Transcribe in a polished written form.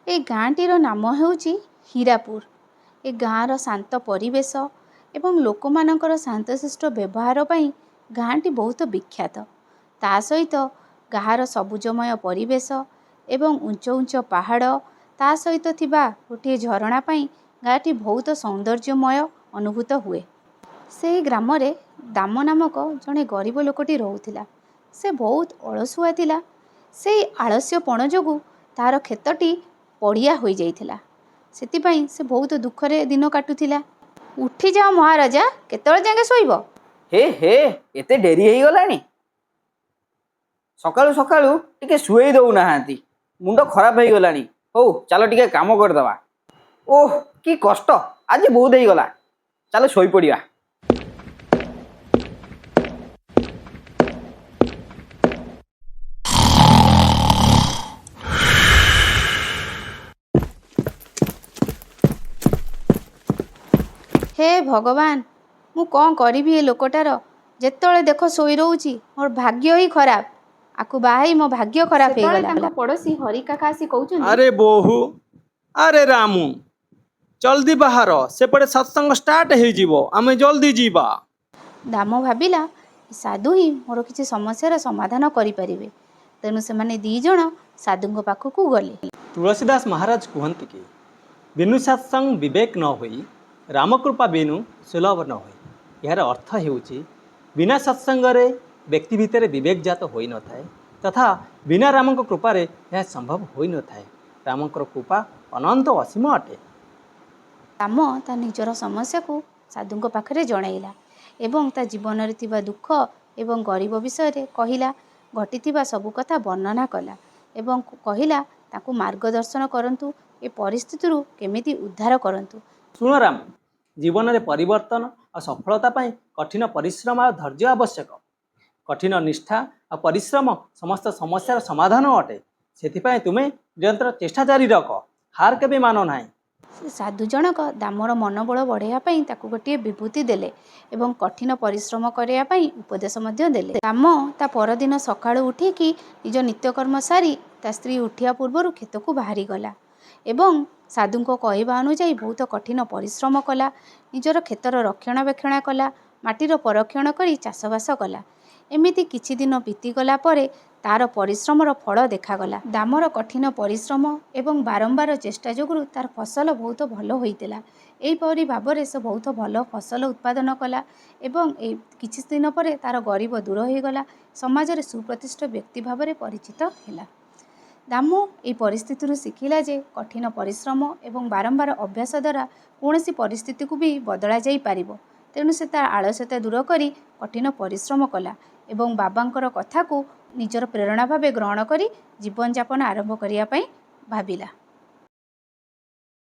ଏ ଗାଁଟିର ନାମ ହେଉଛି ହୀରାପୁର। ଏ ଗାଁର ଶାନ୍ତ ପରିବେଶ ଏବଂ ଲୋକମାନଙ୍କର ଶାନ୍ତଶିଷ୍ଟ ବ୍ୟବହାର ପାଇଁ ଗାଁଟି ବହୁତ ବିଖ୍ୟାତ। ତା ସହିତ ଗାଁର ସବୁଜମୟ ପରିବେଶ ଏବଂ ଉଞ୍ଚ ଉଞ୍ଚ ପାହାଡ଼, ତା ସହିତ ଥିବା ଗୋଟିଏ ଝରଣା ପାଇଁ ଗାଁଟି ବହୁତ ସୌନ୍ଦର୍ଯ୍ୟମୟ ଅନୁଭୂତ ହୁଏ। ସେହି ଗ୍ରାମରେ ଦାମ ନାମକ ଜଣେ ଗରିବ ଲୋକଟି ରହୁଥିଲା। ସେ ବହୁତ ଅଳସୁଆ ଥିଲା। ସେଇ ଆଳସ୍ୟପଣ ଯୋଗୁଁ ତା'ର କ୍ଷେତଟି ପଡ଼ିଆ ହୋଇଯାଇଥିଲା। ସେଥିପାଇଁ ସେ ବହୁତ ଦୁଃଖରେ ଦିନ କାଟୁଥିଲା। ଉଠିଯାଅ ମହାରାଜା, କେତେବେଳେ ଯାଏଁ ଶୋଇବ? ହେ ହେ, ଏତେ ଡେରି ହେଇଗଲାଣି। ସକାଳୁ ସକାଳୁ ଟିକେ ଶୁଏଇ ଦଉନାହାନ୍ତି, ମୁଣ୍ଡ ଖରାପ ହେଇଗଲାଣି। ହଉ, ଚାଲ ଟିକେ କାମ କରିଦେବା। ଓହ, କି କଷ୍ଟ, ଆଜି ବହୁତ ହେଇଗଲା। ଚାଲ ଶୋଇପଡ଼ିବା। ହେ ଭଗବାନ, ମୁଁ କ'ଣ କରିବି ଏ ଲୋକଟାର? ଯେତେବେଳେ ଦେଖ ଶୋଇ ରହୁଛି। ମୋର ଭାଗ୍ୟ ହିଁ ଖରାପ। ଆକୁ ବାହା ହେଇ ମୋ ଭାଗ୍ୟ ଖରାପ ହେଇଗଲା। ତାଙ୍କ ପଡ଼ୋଶୀ ହରି କାକା ଆସି କହୁଛନ୍ତି, ଆରେ ବୋହୁ, ଆରେ ରାମୁ, ଜଲ୍ଦି ବାହାର, ସେପଟେ ସତ୍ସଙ୍ଗ ଷ୍ଟାର୍ଟ ହେଇଯିବ, ଆମେ ଜଲ୍ଦି ଯିବା। ଦାମ ଭାବିଲା, ସାଧୁ ହିଁ ମୋର କିଛି ସମସ୍ୟାର ସମାଧାନ କରିପାରିବେ। ତେଣୁ ସେମାନେ ଦୁଇ ଜଣ ସାଧୁଙ୍କ ପାଖକୁ ଗଲେ। ତୁଳସୀଦାସ ମହାରାଜ କୁହନ୍ତି କି, ବିନୁ ସତ୍ସଙ୍ଗ ବିବେକ ନ ହୋଇ, ରାମକୃପା ବିନୁ ସୁଲଭ ନ ହୋଇ। ଏହାର ଅର୍ଥ ହେଉଛି, ବିନା ସତ୍ସଙ୍ଗରେ ବ୍ୟକ୍ତି ଭିତରେ ବିବେକ ଜାତ ହୋଇନଥାଏ ତଥା ବିନା ରାମଙ୍କ କୃପାରେ ଏହା ସମ୍ଭବ ହୋଇନଥାଏ। ରାମଙ୍କର କୃପା ଅନନ୍ତ ଅସୀମ ଅଟେ। ଦାମ ତା ନିଜର ସମସ୍ୟାକୁ ସାଧୁଙ୍କ ପାଖରେ ଜଣାଇଲା ଏବଂ ତା ଜୀବନରେ ଥିବା ଦୁଃଖ ଏବଂ ଗରିବ ବିଷୟରେ କହିଲା। ଘଟିଥିବା ସବୁ କଥା ବର୍ଣ୍ଣନା କଲା ଏବଂ କହିଲା, ତାକୁ ମାର୍ଗଦର୍ଶନ କରନ୍ତୁ, ଏ ପରିସ୍ଥିତିରୁ କେମିତି ଉଦ୍ଧାର କରନ୍ତୁ। ଶୁଣ ରାମ, ଜୀବନରେ ପରିବର୍ତ୍ତନ ଆଉ ସଫଳତା ପାଇଁ କଠିନ ପରିଶ୍ରମ ଆଉ ଧୈର୍ଯ୍ୟ ଆବଶ୍ୟକ। କଠିନ ନିଷ୍ଠା ଆଉ ପରିଶ୍ରମ ସମସ୍ତ ସମସ୍ୟାର ସମାଧାନ ଅଟେ। ସେଥିପାଇଁ ତୁମେ ନିରନ୍ତର ଚେଷ୍ଟା ଜାରି ରଖ, ହାର କେବେ ମାନ ନାହିଁ। ସେ ସାଧୁ ଜଣକ ଦାମର ମନୋବଳ ବଢ଼ାଇବା ପାଇଁ ତାକୁ ଗୋଟିଏ ବିଭୂତି ଦେଲେ ଏବଂ କଠିନ ପରିଶ୍ରମ କରିବା ପାଇଁ ଉପଦେଶ ମଧ୍ୟ ଦେଲେ। ଦାମ ତା ପରଦିନ ସକାଳୁ ଉଠିକି ନିଜ ନିତ୍ୟକର୍ମ ସାରି ତା ସ୍ତ୍ରୀ ଉଠିବା ପୂର୍ବରୁ କ୍ଷେତକୁ ବାହାରିଗଲା ଏବଂ ସାଧୁଙ୍କ କହିବା ଅନୁଯାୟୀ ବହୁତ କଠିନ ପରିଶ୍ରମ କଲା। ନିଜର କ୍ଷେତର ରକ୍ଷଣାବେକ୍ଷଣ କଲା, ମାଟିର ପରୀକ୍ଷଣ କରି ଚାଷବାସ କଲା। ଏମିତି କିଛି ଦିନ ବିତିଗଲା ପରେ ତାର ପରିଶ୍ରମର ଫଳ ଦେଖାଗଲା। ଦାମର କଠିନ ପରିଶ୍ରମ ଏବଂ ବାରମ୍ବାର ଚେଷ୍ଟା ଯୋଗୁଁ ତାର ଫସଲ ବହୁତ ଭଲ ହୋଇଥିଲା। ଏହିପରି ଭାବରେ ସେ ବହୁତ ଭଲ ଫସଲ ଉତ୍ପାଦନ କଲା ଏବଂ ଏଇ କିଛି ଦିନ ପରେ ତାର ଗରିବ ଦୂର ହୋଇଗଲା। ସମାଜରେ ସୁପ୍ରତିଷ୍ଠିତ ବ୍ୟକ୍ତି ଭାବରେ ପରିଚିତ ହେଲା। ଦାମ ଏହି ପରିସ୍ଥିତିରୁ ଶିଖିଲା ଯେ କଠିନ ପରିଶ୍ରମ ଏବଂ ବାରମ୍ବାର ଅଭ୍ୟାସ ଦ୍ୱାରା କୌଣସି ପରିସ୍ଥିତିକୁ ବି ବଦଳା ଯାଇପାରିବ। ତେଣୁ ସେ ତା ଆଳସ୍ୟତା ଦୂର କରି କଠିନ ପରିଶ୍ରମ କଲା ଏବଂ ବାବାଙ୍କର କଥାକୁ ନିଜର ପ୍ରେରଣା ଭାବେ ଗ୍ରହଣ କରି ଜୀବନଯାପନ ଆରମ୍ଭ କରିବା ପାଇଁ ଭାବିଲା।